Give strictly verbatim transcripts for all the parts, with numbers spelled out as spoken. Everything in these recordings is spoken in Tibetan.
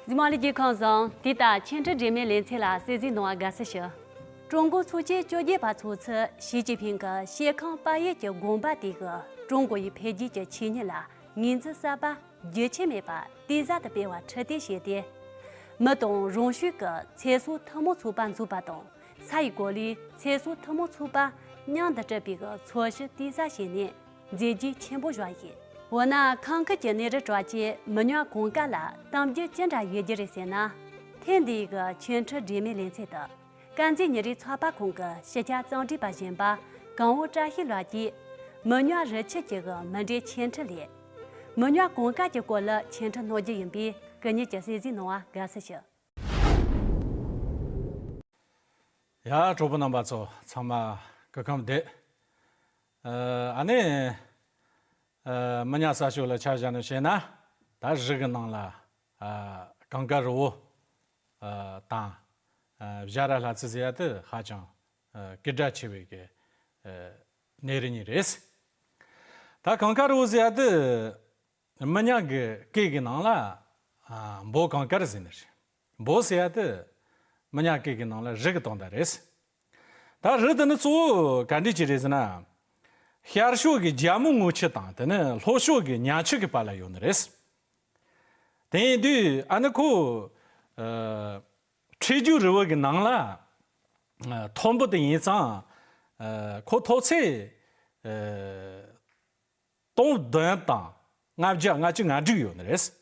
འཛིན་མ་ལས་རྒྱལ་ཁང་བཟང་དེ་ལྟར་འཆད་ཁྲིད་འབྲེལ་མའི་ལེ་ཚན་ལ་གསན་གཟིགས་གནང་བ་དགའ་བསུ་ཞུ། ཀྲུང་གོ་ཚོགས་ཆེན་བཅོ་བརྒྱད་པ་ཚོགས་ཚུལ་ཞི་ཅིན་ཕིང་གི་ཞེ་ཁང་པ་ཡེ་གྱི་དགོངས་པ་དེ་གི་ཀྲུང་གོ་ཡི་འཕེལ་རྒྱས་ཀྱི་ཆོས་ཉིད་ལ་ངོས་འཛིན་གསར་པ་རྒྱུན་ཆད་མེད་པར་གཏིང་ཟབ་ཏུ་སྤེལ་བ་ཁྲིད་སྟོན་བྱས་ཏེ། མི་དང་རང་ཤུགས་ཀྱི་ཚེ་སྲོག་ཐུན་མོང་ཚོགས་པ་འཛུགས་པ་དང་ས་ཡི་གོ་ལའི་ཚེ་སྲོག་ཐུན་མོང་ཚོགས་པ་མཉམ་དུ་སྒྲུབ་པའི་ཚོར་ཤུགས་གཏིང་ཟབ་བྱས་ནས། མཛད་རྗེས་ཆེན་པོ་བཞག་ཡོད། འོ་ན་ཁམས་ཁུལ་གྱི་གནས་རི་གྲགས་ཅན་མི་ཉག་གངས་དཀར་ལ་གཏམ་རྒྱུད་ཅི་འདྲ་ཡོད་རྒྱུ་རེད་ཟེར་ན། ཐེངས་འདིའི་གི་འཆད་ཁྲིད་འབྲེལ་མའི་ལེ་ཚན་དུ་དཀར་མཛེས་ཉིན་རེའི་ཚགས་པར་ཁང་གི་ཕྱི་ཁྱབ་རྩོམ་སྒྲིག་པ་གཞོན་པ་གངས་འོག་བཀྲ་ཤིས་ལགས་ཀྱིས་མི་ཉག་རི་ཆུ་གྱི་གི་མུ་འབྲེལ་འཆད་ཁྲིད་ལས། མི་ཉག་གངས་དཀར་གྱི་སྐོར་ལ་འཆད་ཁྲིད་གནང་རྒྱུ་ཡིན་པས་སྐུ་ཉིད་ཀྱིས་གསན་གཟིགས་གནང་བ་དགའ་བསུ་ཞུ། ཡ། གྲོགས་པོ་རྣམ་པ་ཚོ་ཚང་མ་སྐུ་ཁམས་བདེ། ཨ་ནི་མི་ཉག་ས་ཕྱོགས་ལ་ཆ་བཞག་ནས་བཤད་ན། ད་རི་གི་ནང་ལ་གངས་དཀར་རི་བོ་དང་བྱ་ར་ལྷ་རྩེ་ཟེར་ཡ་དེ་ཧ་ཅང་སྐད་གྲགས་ཆེ་བའི་གི་གནས་རི་གཉིས་རེད། ད་གངས་དཀར་རི་བོ་ཟེར་ཡ་དེ། མི་ཉག་གི་སྐད་ཀྱི་ནང་ལ་ཨ་འབོ་གངས་དཀར་ཟེར་ནི་རེད། འབོ་ཟེར་ཡ་དེ་མི་ཉག་སྐད་ཀྱི་ནང་ལ་རི་གི་དོན་དག་རེད། ད་རི་དེ་ནི་གཙོ་བོ་ག་འདྲ་ཅིག་རེད་ཟེར་ན། ཤར་ཕྱོགས་ཀྱི་རྒྱལ་མོ་རྔུལ་ཆུ་དང་དེ་ནི་ལྷོ་ཕྱོགས་ཀྱི་ཉ་ཆུ་གི་བར་ལ་ཡོད་ནི་རེད། དེ་ཡིན་དུས་ཨ་ནི་ཁོ་ཨ་ཁྲེ་རྒྱུག་རི་བོ་གི་ནང་ལ་ཨ་མཐོན་པོ་དེ་ཡིན་ཙང་ཨ་ཁོ་མཐོ་ཚད་ཨ་སྟོང་བདུན་དང་ལྔ་བརྒྱ་ལྔ་བཅུ་ང་དྲུག་ཡོད་ནི་རེད།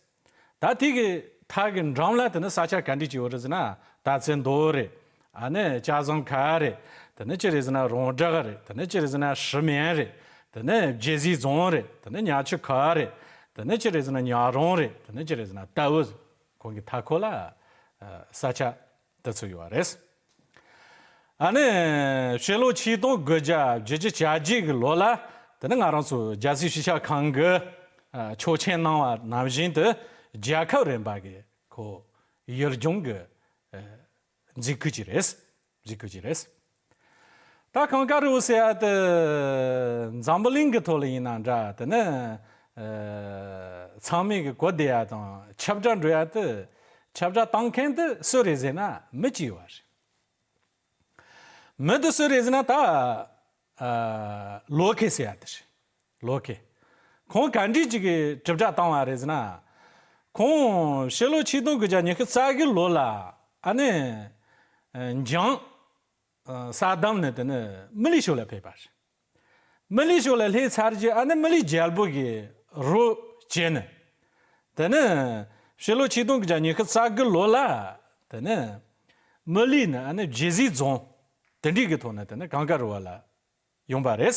ད་དེ་གི་མཐའ་གི་འགྲམ་ལ་དེ་ནི་ས་ཆ་ག་འདྲ་ཅིག་ཡོད་རེད་ཟེར་ན། སྟག་རྩེ་མདོ་རེད། ཨ་ནི་ལྕགས་ཟམ་ཁ་རེད། དེ་ནི་ཅི་རེད་ཟེར་ན་རོང་བྲག་རེད། དེ་ནི་ཅི་རེད་ཟེར་ན་ཧྲི་མན་རེད། དེ་ནི་རྒྱལ་སྲིད་རྫོང་རེད། དེ་ནི་ཉ་ཆུ་ཁ་རེད། དེ་ནི་ཅི་རེད་ཟེར་ན་ཉག་རོང་རེད། དེ་ནི་ཅི་རེད་ཟེར་ན་རྟ་བོ། ཁོང་གི་མཐའ་འཁོར་ལ་ས་ཆ་དེ་ཚོ་ཡོད་རེད། ཨ་ནི་ཕྱི་ལོ་ཆིག་སྟོང་དགུ་བརྒྱ་བརྒྱད་ཅུ་གྱ་བརྒྱད་ཀྱི་ལོ་ལ་དེ་ནི་ང་རང་ཚོ་རྒྱལ་སྲས་ཤེས་བྱ་ཁང་གི་ཨ་ཆོག་མཆན་གནང་བ་ནང་བཞིན་དུ་རྒྱལ་ཁབ་རིམ་པ་གི་ཁོ་ཡུལ་ལྗོངས་ཀྱི་ཨ་མཛུབ་གུ་ཅིག་རེད། མཛུབ་གུ་ཅིག་རེད། ད་གངས་དཀར་རི་བོ་ཟེར་ཡ་དེ་འཛམ་བུ་གླིང་གི་ཐོག་ལ་ཡིན་ན་འདྲ། དེ་ནི་ཨ་ཚང་མས་གི་གོ་བདེ་ཡ་དང་ཁྱབ་བསྒྲགས་འགྲོ་ཡ་དེ་ཁྱབ་བསྒྲགས་བཏང་མཁན་དེ་སུ་རེད་ཟེར་ན་མི་གཅིག་པ་རེད། མི་དེ་སུ་རེད་ཟེར་ན་ད་ཨ་ལོ་ཁེ་ཟེར་ཡ་དེ་རེད། ལོ་ཁེ། ཁོང་ག་འདྲ་ཅིག་གི་དྲིལ་བསྒྲགས་བཏང་བ་རེད་ཟེར་ན། ཁོང་ཕྱི་ལོ་ཆིག་སྟོང་དགུ་བརྒྱ་ཉི་ཤུ་རྩ་དགུ་ལོ་ལ་ཨ་ནི་ཨ་འཇང་ཨ་ས་དམ་ནས་དེ་ནི་མི་ལི་ཤོད་ལ་ཕེབས་པ་རེད། མི་ལི་ཤོད་ལ་སླེབས་ཚར་རྗེས་ཨ་ནི་མི་ལི་རྒྱལ་པོ་གི་རོགས་བྱས་ནས། དེ་ནི་ཕྱི་ལོ་ཆིག་སྟོང་དགུ་བརྒྱ་ཉི་ཤུ་རྩ་དགུ་ལོ་ལ་དེ་ནི་མི་ལི་ནི་ཨ་ནི་རྒྱལ་སྲིད་རྫོང་དེ་འདྲའི་གི་ཐོག་ནས་དེ་ནི་གངས་དཀར་རི་བོ་ལ་ཡོང་པ་རེད།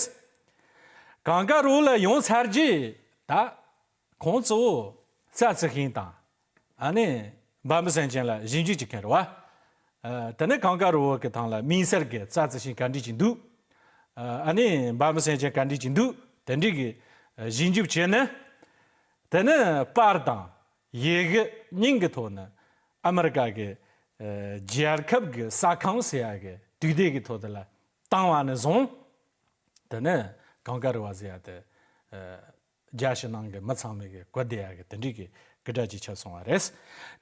གངས་དཀར་རི་བོ་ལ་ཡོང་ཚར་རྗེས་ད་ཁོང་གཙོ་བོ་རྩྭ་རྩི་ཤིང་དང་ཨ་ནི་འབའ་འབུ་སེམས་ཅན་ལ་ཞིབ་འཇུག་བྱེད་མཁན་རེད་བ། ཨ་དེ་ནས་གངས་དཀར་རི་བོ་གི་ཐང་ལ་དམིགས་བསལ་གྱི་རྩྭ་རྩི་ཤིང་ག་འདྲ་ཅིག་འདུག་ཨ་ནི་འབའ་འབུ་སེམས་ཅན་ག་འདྲ་ཅིག་འདུག་དེ་འདྲའི་གི་ཞིབ་འཇུག་བྱས་ནས། དེ་ནས་པར་དང་ཡི་གེ་གཉིས་ཀྱི་ཐོག་ནས་ཨ་མི་རི་ཀ་གི་ཨ་རྒྱལ་ཁབ་ཀྱི་གསར་ཁང་ཟེར་ཡ་གི་དུས་དེབ་ཀྱི་ཐོག་དེ་ལ་བཏང་བ་ནས་བཟུང་། དེ་ནས་གངས་དཀར་རི་བོ་ཟེར་ཡ་དེ་ཨ་རྒྱལ་ཕྱི་ནང་གི་མི་ཚང་མས་གི་གོ་བདེ་ཡ་གི་དེ་འདྲའི་གི་སྐད་གྲགས་ཅིག་ཆགས་སོང་བ་རེད།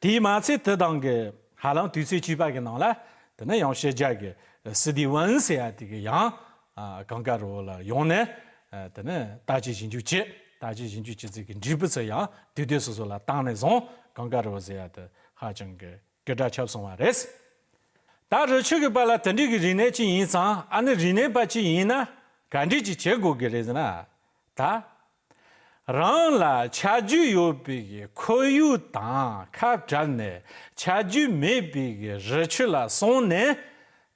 དེས་མ་ཚད་དེ་དང་གི་ཧ་ལམ་དུས་ཚོད་གཅིག་པ་གི་ནང་ལ་དེ་ནས་ཡང་ཕྱི་རྒྱལ་གི་སི་ཏི་ཝན་ཟེར་ཡ་དེ་གི་ཡང་ཨ་གངས་དཀར་རི་བོ་ལ་ཡོང་ནས་ཨ་དེ་ནས་བརྟག་དཔྱད་ཞིབ་འཇུག་བྱས། བརྟག་དཔྱད་ཞིབ་འཇུག་བྱས་ཚུལ་གྱི་འབྲས་བུ་ཚོ་ཡང་དུས་དུས་སོ་སོ་ལ་བཏང་ནས་བཟུང་གངས་དཀར་རི་བོ་ཟེར་ཡ་དེ་ཧ་ཅང་གི་སྐད་གྲགས་ཁྱབ་སོང་བ་རེད། ད་རི་ཆུ་གི་བར་ལ་དེ་འདྲའི་གི་རིག་གནས་ཅིག་ཡིན་ཙང་ཨ་ནི་རིག་གནས་པ་ཅིག་ཡིན་ན་ག་འདྲས་ཅིག་བྱེད་དགོས་གི་རེད་ཟེར་ན། ད་རང་ལ་ཆ་རྒྱུས་ཡོད་པའི་གི་ཁོར་ཡུག་དང་ཁ་བྲལ་ནས་ཆ་རྒྱུས་མེད་པའི་གི་རི་ཆུ་ལ་སོང་ནས།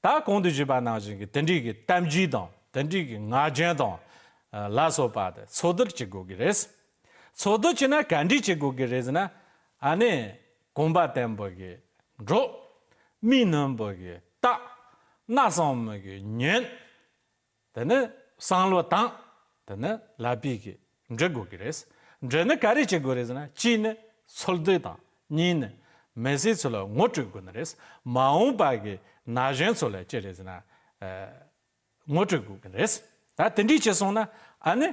ད་གོང་དུ་ཞུས་པ་ནང་བཞིན་གྱི་དེ་འདྲའི་གི་གཏམ་རྒྱུད་དང་དེ་འདྲའི་གི་ངག་རྒྱུན་དང་ལ་སོགས་པ་དེ་འཚོལ་བསྡུ་བྱེད་དགོས་ཀྱི་རེད། འཚོལ་བསྡུ་བྱས་ན་ག་འདྲས་བྱེད་དགོས་ཀྱི་རེད་ཟེར་ན། ཨ་ནི་གོམ་པ་བརྟན་པོ་གི་འགྲོ། མིག་རྣོན་པོ་གི་ལྟ། སྣ་གཙང་མོ་གི་ཉོན། དེ་ནི་བསམ་བློ་བཏང་། དེ་ནི་ལག་པས་ཀྱིས་འབྲི་དགོས་ཀྱི་རེད། འབྲི་ནི་ག་རེ་བྱེད་དགོས་རེད་ཟེར་ན། གཅིག་ནི་འཚོལ་བསྡུ་དང་། གཉིས་ནི་མི་ཚེ་ཚོ་ལ་ངོ་སྤྲོད་དགོས་ནི་རེད། མ་འོངས་པ་གི་ན་གཞོན་ཚོ་ལ་ཅི་རེད་ཟེར་ན། ཨ་ངོ་སྤྲོད་དགོས་ཀྱི་རེད། ད་དེ་འདྲས་བྱས་སོང་ན་ཨ་ནི་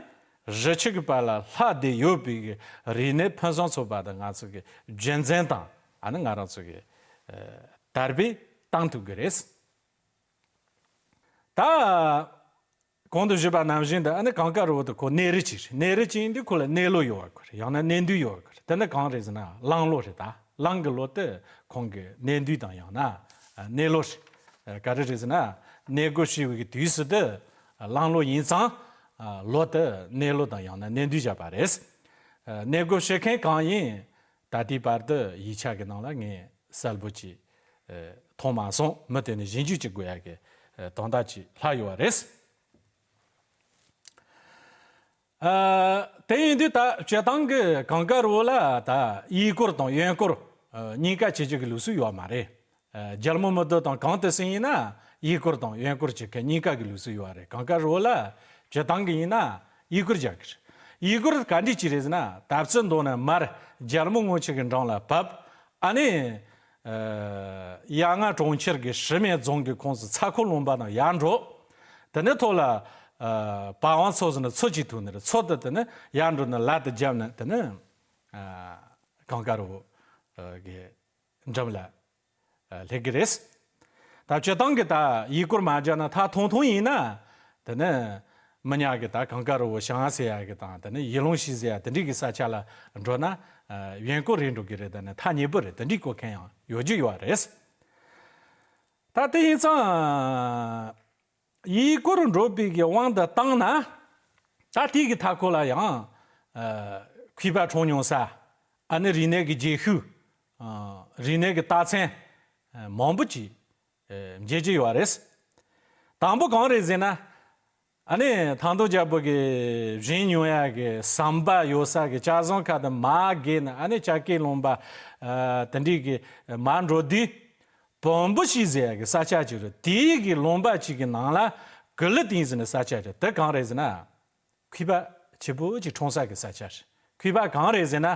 རི་ཆུ་གི་བར་ལ་ལྷག་བསྡད་ཡོད་པའི་གི་རིག་གནས་ཕུན་སུམ་ཚོགས་པ་དང་། ང་ཚོ་གི་རྒྱུན་འཛིན་དང་ ཨ་ནི་ང་རང་ཚོ་གི་ཨ་དར་སྤེལ་བཏང་ཐུབ་གི་རེད། ད་གོང་དུ་ཞུས་པ་ནང་བཞིན་དུ་ཨ་ནི་གངས་དཀར་རི་བོ་དེ་ཁོ་གནས་རི་ཅིག་རེད། གནས་རི་ཅིག་ཡིན་དུས་ཁོ་ལ་གནས་ལོ་ཡོད་པ་དགོས་རེད། ཡང་ན་གནས་འདུས་ཡོད་པ་དགོས་རེད། དེ་ནི་གང་རེད་ཟེར་ན་གླང་ལོ་རེད། ད་གླང་གི་ལོ་དེ་ཁོང་གི་གནས་འདུས་དང་ཡང་ན་གནས་ལོ་རེད། ག་རེ་རེད་ཟེར་ན་གནས་སྒོ་ཕྱེ་བའི་དུས་སུ་དེ་གླང་ལོ་ཡིན་ཙང་ལོ་དེ་གནས་ལོ་དང་ཡང་ན་གནས་འདུས་བཞག་པ་རེད། གནས་སྒོ་ཕྱེ་མཁན་གང་ཡིན། ད་ལྟའི་བར་དུ་ཡིག་ཆ་གི་ནང་ལ་ངས་གསལ་པོ་ཅིག་ཨ་མཐོང་མ་སོང་། མུ་མཐུད་ནས་ཞིབ་འཇུག་ཅིག་དགོས་ཡ་གི་ཨ་དོན་དག་ཅིག་ལྷག་ཡོད་པ་རེད། ཨ་དེ་ཡིན་དུས་ད་སྤྱིར་བཏང་གི་གངས་དཀར་རི་བོ་ལ་ད་ཡུལ་སྐོར་དང་ཡོན་སྐོར་ཨ་གཉིས་ཀ་བྱེད་རྒྱུ་གི་ལུགས་སྲོལ་ཡོད་མ་རེད། ཨ་རྒྱལ་མོ་མི་རྡོ་དང་གངས་ཏི་སེ་ཡིན་ན་ཡུལ་སྐོར་དང་ཡོན་སྐོར་བྱེད་མཁན་གཉིས་ཀ་གི་ལུགས་སྲོལ་ཡོད་རེད། གངས་དཀར་རི་བོ་ལ་སྤྱིར་བཏང་གི་ཡིན་ན་ཡུལ་སྐོར་རྒྱག་གི་རེད། ཡུལ་སྐོར་ག་འདྲས་ཅིག་རེད་ཟེར་ན། ད་ཚོད་མདོ་ནས་མར་རྒྱལ་མོ་སྔོན་ཆད་ཀྱི་འགྲམ་ལ་བབས། ཨ་ནི་ཨ་ཡ་ང་གྲོང་ཁྱེར་གྱི་ཧྲི་མེ་རྫོང་གི་ཁོངས་སུ་ཚ་ཁོ་ལུང་པ་ནང་ཡར་འགྲོ། དེ་ནས་ཐོག་ལ་ཨ་བ་ཝང་མཚོ་ཟེར་ནས་མཚོ་གཅིག་ཐུག་ནི་རེད། མཚོ་དེ་དེ་ནས་ཡར་འགྲོ་ནས་ལ་དེ་བརྒྱབ་ནས་དེ་ནས་ཨ་གངས་དཀར་རི་བོ་གི་འགྲམ་ལ་ཨ་སླེབས་ཀྱི་རེད། ད་སྤྱིར་བཏང་གི་ད་ཡུལ་སྐོར་མ་བརྒྱབ་ན། ད་ཐུང་ཐུང་ཡིན་ན་དེ་ནས་མི་ཉག་གི་ད་གངས་དཀར་རི་བོ་ཞང་ཟེར་ཡ་གི་དང་དེ་ནས་ཡེ་ལུང་ཤིས་ཟེར་ཡ་དེ་འདྲས་ཀྱི་ས་ཆ་ལ་འགྲོ་ན་ཨ་ཡོན་སྐོར་རེད་འགྲོ་གི་རེད། དེ་ནས་ཐག་ཉེ་པོ་རེད། དེ་འདྲས་གོ་མཁན་ཡང་ཡོད་རྒྱུ་ཡོད་རེད། ད་དེ་ཡིན་ཙང་ཡུལ་སྐོར་འགྲོ་བའི་གི་དབང་དུ་བཏང་ན། ད་དེ་གི་མཐའ་འཁོར་ལ་ཡང་ཨ་མཁས་པ་འཁྲུངས་མྱོང་ས། ཨ་ནི་རིག་གནས་ཀྱི་རྗེས་ཤུལ། ཨ་རིག་གནས་ཀྱི་རྟགས་མཚན་ཨ་མང་པོ་ཅིག་ཨ་མཇལ་རྒྱུ་ཡོད་རེད། དང་པོ་གང་རེད་ཟེར་ན། ཨ་ནི་ཐང་སྟོང་རྒྱལ་པོ་གིས་བཞེངས་མྱོང་ཡ་གི་ཟམ་པ་ཡོད་ས་གི་ལྕགས་ཟམ་ཁ་དེ་མར་བརྒལ་ནས། ཨ་ནི་ལྕགས་སྐེད་ལུང་པ་ཨ་དེ་འདྲས་ཀྱི་མར་འགྲོ་དུས། བོན་པོ་ཤིས་ཟེར་ཡ་གི་ས་ཆ་ཅིག་རེད། དེའི་གི་ལུང་པ་ཅིག་གི་ནང་ལ་གུ་ལི་ཏིང་ཟེར་ནས་ས་ཆ་རེད། དེ་གང་རེད་ཟེར་ན། མཁས་པ་ཆེན་པོ་ཅིག་འཁྲུངས་ས་གི་ས་ཆ་རེད། མཁས་པ་གང་རེད་ཟེར་ན།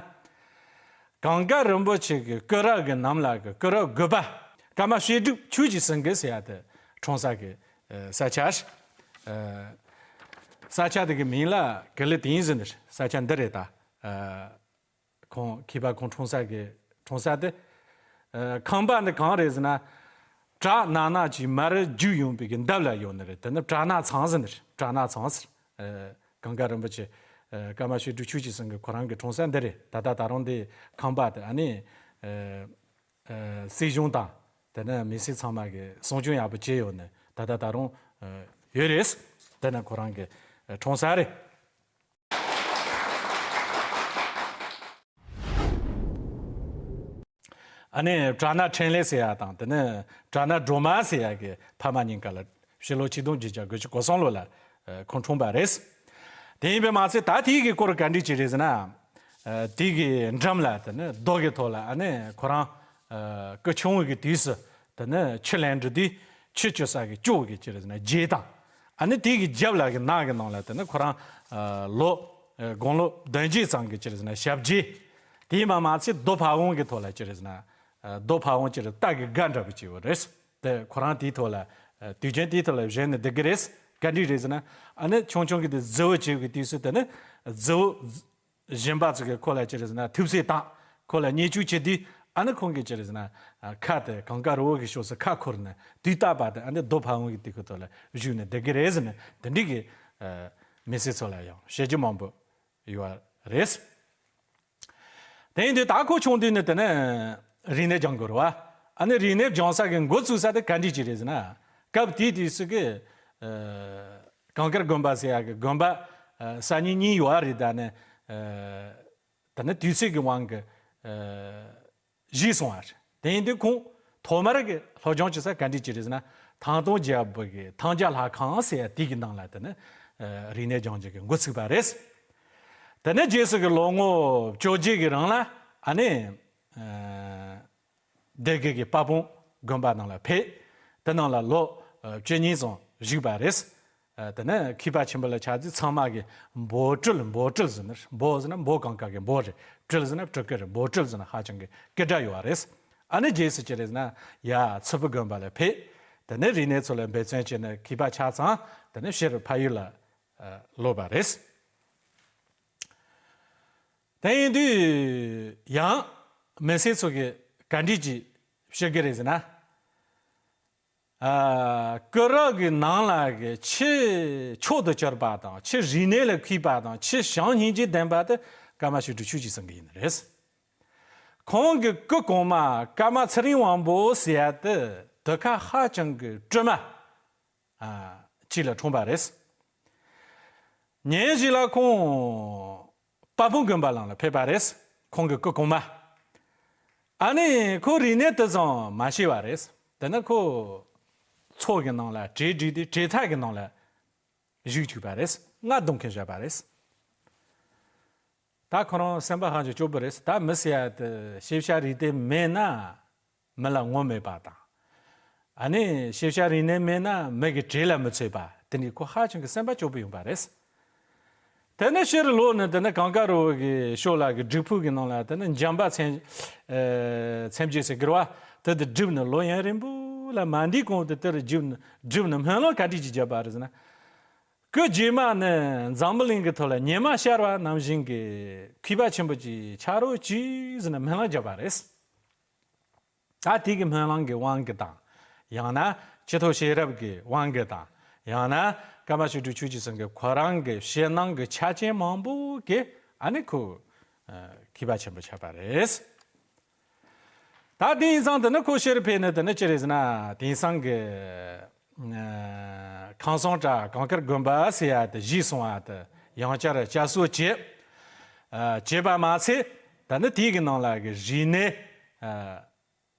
གངས་དཀར་རིན་པོ་ཆེ་གི་སྐུ་རབས་གི་ནང་ལ་གི་སྐུ་རབས་དགུ་པ་ཀརྨ་བཤད་སྒྲུབ་ཆོས་ཀྱི་སེང་གེ་ཟེར་ཡ་དེ་འཁྲུངས་ས་གི་ཨ་ས་ཆ་རེད། ཨ་ས་ཆ་དེ་གི་མིང་ལ་གུ་ལི་ཏིང་ཟེར་ནི་རེད། ས་ཆ་འདི་རེད་ད། ཨ་ཁོང་མཁས་པ་ཁོང་འཁྲུངས་ས་གི་འཁྲུངས་ས་དེ། ཨ་ཁང་པ་འདི་གང་རེད་ཟེར་ན། བྲག་ནག་ནག་ཅིག་མར་རྒྱུག་ཡོང་བའི་གི་འདབས་ལ་ཡོད་ནི་རེད། དེ་ནི་བྲག་ནག་ཚང་ཟེར་ནི་རེད། བྲག་ནག་ཚང་ཟེར། ཨ་གངས་དཀར་རིན་པོ་ཆེ་ཨ་ཀརྨ་བཤད་སྒྲུབ་ཆོས་ཀྱི་སེང་གེ་ཁོ་རང་གི་འཁྲུངས་ས་འདི་རེད། ད་ལྟ་ད་རུང་འདི་ཁང་པ་དེ་ཨ་ནི་ཨ་ཨ་སྲིད་གཞུང་དང་དེ་ནི་མི་སེར་ཚང་མ་གི་སྲུང་སྐྱོང་ཡག་པོ་བྱས་ཡོད་ནི་ད་ལྟ་ད་རུང་ཨ་ཡོད་རེད། དེ་ནི་ཁོ་རང་གི་ཨ་འཁྲུངས་ས་རེད། ཨ་ནི་བྲག་ནག་འཕྲིན་ལས་ཟེར་ཡ་དང་དེ་ནས་བྲག་ནག་སྒྲོལ་མ་ཟེར་ཡ་གི་ཕ་མ་གཉིས་ཀ་ལ་ཕྱི་ལོ་ཆིག་སྟོང་བརྒྱད་བརྒྱ་དགུ་བཅུ་གོ་གསུམ་ལོ་ལ་ཨ་ཁོང་འཁྲུངས་པ་རེད། དེ་ཡིན་པས་མ་ཚད་ད་དེའི་གི་སྐོར་ག་འདྲ་ཅིག་རེད་ཟེར་ན། ཨ་དེའི་གི་འགྲམ་ལ་དེ་ནས་རྡོ་གི་ཐོག་ལ་ཨ་ནི་ཁོ་རང་ཨ་སྐུ་ཆུང་བའི་གི་དུས་སུ་དེ་ནས་ཆུ་ལེན་འགྲོ་དུས་ཆུ་སྐྱོར་ས་གི་ཅོག་གི་ཅི་རེད་ཟེར་ན་རྗེས་དང་། ཨ་ནི་དེ་གི་རྒྱབ་ལ་གི་ནགས་གི་ནང་ལ་དེ་ནི་ཁོ་རང་ཨ་ལོ་ཨ་དགུང་ལོ་བདུན་བརྒྱད་ཙམ་གི་ཅི་རེད་ཟེར་ན་ཞབས་རྗེས། དེ་མ་མ་ཚད་རྡོ་ཕ་བོང་གི་ཐོག་ལ་ཅི་རེད་ཟེར་ན་ཨ་རྡོ་ཕ་བོང་ཅི་རེད་རྟ་གི་སྒ་འདྲ་པོ་ཅིག་ཡོད་རེད། དེ་ཁོ་རང་དེའི་ཐོག་ལ་ཨ་དུས་རྒྱུན་དེའི་ཐོག་ལ་བཞེངས་ནས་བསྡད་གི་རེད། ག་འདྲ་རེད་ཟེར་ན་ཨ་ནི་ཆུང་ཆུང་གི་དེ་རྫི་བོ་བྱེད་གི་དུས་སུ་དེ་ནི་རྫི་བོ་གཞན་པ་ཚོ་གིས་ཁོ་ལ་ཅི་རེད་ཟེར་ན་ཐུབ་ཚོད་བཏང་། ཁོ་ལ་བརྙས་བཅོས་བྱེད་དུས་ཨ་ནི་ཁོང་གིས་ཅི་རེད་ཟེར་ན་ཨ་ཁ་དེ་གངས་དཀར་རི་བོ་གི་ཕྱོགས་སུ་ཁ་འཁོར་ནས་དུས་རྟག་པར་དེ་ཨ་ནི་རྡོ་ཕ་བོང་གི་དེ་ཁོ་ཐོག་ལ་བཞུགས་ནས་བསྡད་ཀྱི་རེད་ཟེར་ནས་དེ་འདྲའི་གི་ཨ་མི་སེར་ཚོ་ལ་ཡང་བཤད་རྒྱུ་མང་པོ་ཡོད་རེད། དེ་ཡིན་དུས་ད་ཁོ་ཆུང་དུས་ནས་དེ་ནས་རིག་གནས་སྦྱང་དགོས་རེད་བ། ཨ་ནི་རིག་གནས་སྦྱང་ས་གི་འགོ་བཙུགས་ས་དེ་ག་འདྲ་ཅིག་རེད་ཟེར་ན། སྐབས་དེའི་དུས་སུ་གི་ཨ་གངས་དཀར་དགོན་པ་ཟེར་ཡ་གི་དགོན་པ་ཨ་གསར་རྙིང་གཉིས་ཡོད་པ་རེད། ད་ནི་ཨ་ད་ནི་དུས་ཚོད་ཀྱི་དབང་གིས་ཨ་བཞུད་སོང་བ་རེད། དེ་ཡིན་དུས་ཁོང་ཐོག་མར་གི་སློབ་སྦྱོང་བྱེད་ས་ག་འདྲ་ཅིག་རེད་ཟེར་ན། ཐང་སྟོང་རྒྱལ་པོ་གི་ཐང་རྒྱལ་ལྷ་ཁང་ཟེར་ཡ་དེ་གི་ནང་ལ་དེ་ནི་ཨ་རིག་གནས་སྦྱང་རྒྱུ་གི་འགོ་ཚུགས་པ་རེད། དེ་ནས་རྗེས་སུ་གི་ལོ་ངོ་བཅོ་བརྒྱད་ཀྱི་རིང་ལ་ཨ་ནི་ཨ་སྡེ་དགེ་གི་དཔལ་སྤུངས་དགོན་པ་ནང་ལ་ཕེབས། དེ་ནང་ལ་ལོ་ཨ་བཅུ་གཉིས་ཙམ་བཞུགས་པ་རེད། ཨ་དེ་ནས་མཁས་པ་ཆེན་པོ་ལ་ཆགས་དུས་ཚང་མ་གིས་འབོ་སྤྲུལ་འབོ་སྤྲུལ་ཟེར་ནི་རེད། འབོ་ཟེར་ན་འབོ་གངས་དཀར་གི་འབོ་རེད། སྤྲུལ་ཟེར་ན་སྤྲུལ་སྐུ་རེད། འབོ་སྤྲུལ་ཟེར་ན་ཧ་ཅང་གི་སྐད་གྲགས་ཡོད་པ་རེད། ཨ་ནི་རྗེས་སུ་ཅི་རེད་ཟེར་ན་ཡར་ཚུར་ཕུ་དགོན་པ་ལ་ཕེབས། དེ་ནས་རིག་གནས་ཚོ་ལ་འབད་བརྩོན་བྱས་ནས་མཁས་པ་ཆགས་ཙང་དེ་ནས་ཕྱིར་ཕ་ཡུལ་ལ་ཨ་ལོག་པ་རེད། དེ་ཡིན་དུས་ཡང་མི་སེར་ཚོ་གིས་ ག་འདྲས་ཅིག་བཤད་ཀྱི་རེད་ཟེར་ན། ཨ། སྐུ་རབ་ཀྱི་ནང་ལ་གི་ཆེས་མཆོག་ཏུ་གྱུར་པ་དང་། ཆེས་རིག་གནས་ལ་མཁས་པ་དང་། ཆེས་བྱམས་སྙིང་རྗེ་ལྡན་པ་དེ་ཀརྨ་ཞབས་དྲུང་ཆོས་ཀྱི་སེང་གེ་ཡིན་ནི་རེད། ཁོང་གི་སྐུ་གོང་མ་ཀརྨ་ཚེ་རིང་དབང་པོ་ཟེར་ཡ་དེ་དེ་ཁ་ཧ་ཅང་གི་དྲི་མ་ཨ་གཅིག་ལ་འཁྲུངས་པ་རེད། ཉིན་ཞིག་ལ་ཁོང་དཔལ་སྤུངས་དགོན་པ་ནང་ལ་ཕེབས་པ་རེད། ཁོང་གི་སྐུ་གོང་མ། ཨ་ནི་ཁོ་རིག་གནས་དེ་ཙམ་མ་ཤེས་པ་རེད། དེ་ནས་ཁོ་ཚོགས་ཀྱི་ནང་ལ་གྲལ་བསྒྲིགས་ཏེ་གྲལ་ཚ་གི་ནང་ལ་བཞུགས་བཅུག་པ་རེད། རྔ་རྡུང་མཁན་བཞག་པ་རེད། ད་ཁོ་རང་སེམས་པ་ཧ་ཅང་སྐྱོ་པོ་རེད། ད་མི་ཟེར་ཡ་དེ་ཤེས་བྱ་རིག་གནས་མེད་ན་མི་ལ་ངོ་མེད་པ་དང་། ཨ་ནི་ཤེས་བྱ་རིག་གནས་མེད་ན་མི་གི་གྲལ་ལ་མི་ཚུད་པ། དེ་ནི་ཁོ་ཧ་ཅང་གི་སེམས་པ་སྐྱོ་པོ་ཡོང་པ་རེད། དེ་ནས་ཕྱིར་ལོག་ནས་དེ་ནས་གངས་དཀར་རི་བོ་གི་ཕྱོགས་ལ་གི་སྒྲིག་ཕུག་གི་ནང་ལ་དེ་ནས་འཇམ་དཔལ་མཚན་ཨ་མཚན་བརྗོད་ཟེར་གི་རེད་བ། དེ་དེ་བསྒྲུབས་ནས་ལོ་ཡུན་རིང་པོ་ལ་མ་འདས་གོང་དུ་དེར་བསྒྲུབས་ནས་བསྒྲུབས་ནས་སྨོན་ལམ་ག་འདྲས་ཅིག་བརྒྱབ་པ་རེད་ཟེར་ན། སྐུ་རྗེས་མ་ནི་འཛམ་བུ་གླིང་གི་ཐོག་ལ་ཉི་མ་ཤར་བ་ནང་བཞིན་གྱི་མཁས་པ་ཆེན་པོ་ཅིག་ཆགས་རོགས་གྱིས་ཟེར་ནས་སྨོན་ལམ་བརྒྱབ་པ་རེད། ད་དེ་གི་སྨོན་ལམ་གྱི་དབང་གིས་དང་། ཡང་ན་ཕྱི་ཐོག་ཤེས་རབ་ཀྱི་དབང་གིས་དང་། ཡང་ན་ཀརྨ་ཞབས་དྲུང་ཆོས་ཀྱི་སེང་གེ་ཁོ་རང་གི་ཞེད་སྣང་གི་ཆ་རྐྱེན་མང་པོ་གིས་ཨ་ནི་ཁོ་ཨ་མཁས་པ་ཆེན་པོ་ཆགས་པ་རེད། ད་དེང་སང་དེ་ནི་ཁོ་ཕྱིར་ཕེབས་ནས་དེ་ནི་ཅི་རེད་ཟེར་ན། དེང་སང་གི་ཨ་ཁམས་གསུམ་གྲྭ་གངས་དཀར་དགོན་པ་ཟེར་ཡ་དེ་གཞིས་སོང་བ་དེ་ཡང་བསྐྱར་བསྐྱར་གསོ་བྱས། ཨ་བྱས་པ་མ་ཚད་ད་ནི་དེའི་གི་ནང་ལ་གི་རིག་གནས་ཨ་